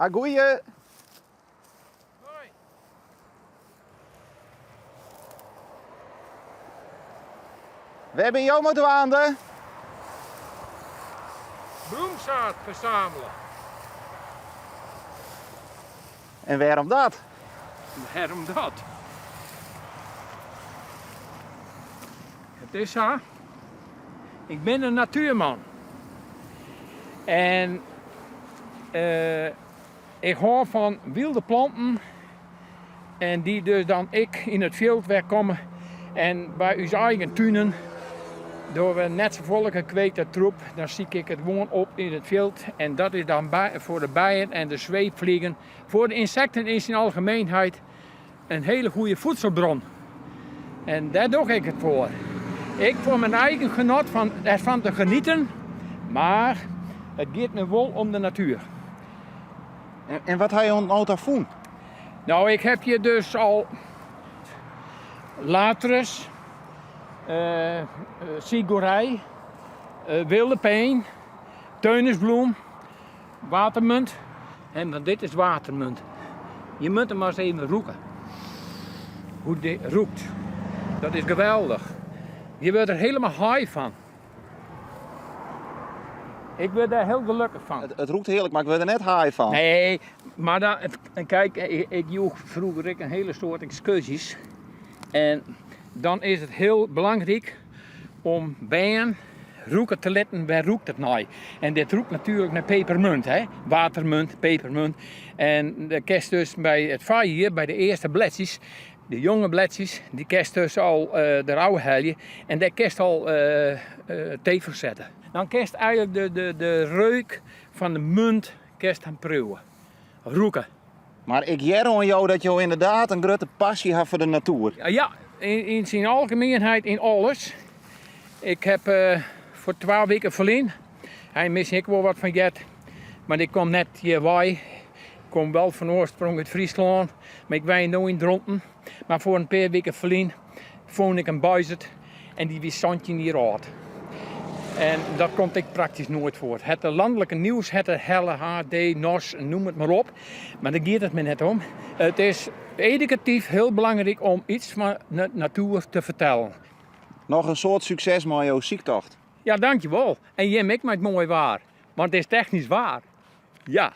Ah, goeie. Hoi. Wêr binne jo mei dwaande? Bloemzaad verzamelen. En wêrom dat? Wêrom dat? It is sa, ik bin in natuerman. En ik hâld fan wylde planten en dy't dus dan ek yn it fjild wer komme en by ús eigen tunen dogge we net safolle gekweekte troep, dan sykje ik it gewoan op yn it fjild en dat is dan foar de bijen en de sweefvliegen, foar de ynsekten yn syn algemeenheid in hele goede voedselbron. En dêr doch ik it foar. Ek foar myn eigen genot fan derfan te genieten, mar it giet my wol om de natuer. En wat ha jo oant no ta fûn? No, ik heb hjir dus al latrus, uh, cichorei, uh, wilde peen, teunisbloem, watermunt. En want dit is watermunt. Je moet hem maar eens even roeken. Hoe dit rûkt. Dat is geweldich. Je wurdt der hielendal high fan. Ik wurd dêr hiel gelokkich fan. It rûkt hearlik, mar ik wurd der net high fan. Nee, mar dan, kijk, ik joech froeger ek in hiele soad ekskurzjes. En dan is it hiel belangryk om bern rûke te litten, wêr rûkt it nei? En dit rûkt natuerlik nei pepermunt, hè? Watermunt, pepermunt. En de kinst dus by it foarjier, by de earste bledsjes, de jonge bledsjes, dy kinst dus al uh, derôf helje en dêr kinst al uh, uh, tee fan sette. Dan kinst eigenlik de, de, de reuk fan de munt kinst dan priuwe, rûke. Mar ik hear oan jo dat jo ynderdaad in grutte passy ha foar de natoer. Ja, yn syn algemienheid yn alles. Ik heb uh, foar twa wiken ferlyn, hy mis ik wol wat fan heard, mar ik kom net hjirwei. Ik kom wel fan oarsprong út Fryslân, mar ik wenje no yn Dronten. Mar foar in pear wiken ferlyn fûn ik in buizerd en dy wie 17 jier âld. En dat komt ek praktysk noait foar. Het lanlike nieuws, het de helle HD, NOS, noem it mar op. Mar dêr giet it my net om. It is edukatyf hiel belangryk om iets fan de natoer te fertellen. Noch in soad sukses mei jo syktocht. Ja, dankjewol. En jim ek mei it moaie waar. Want it is technysk waar. Ja.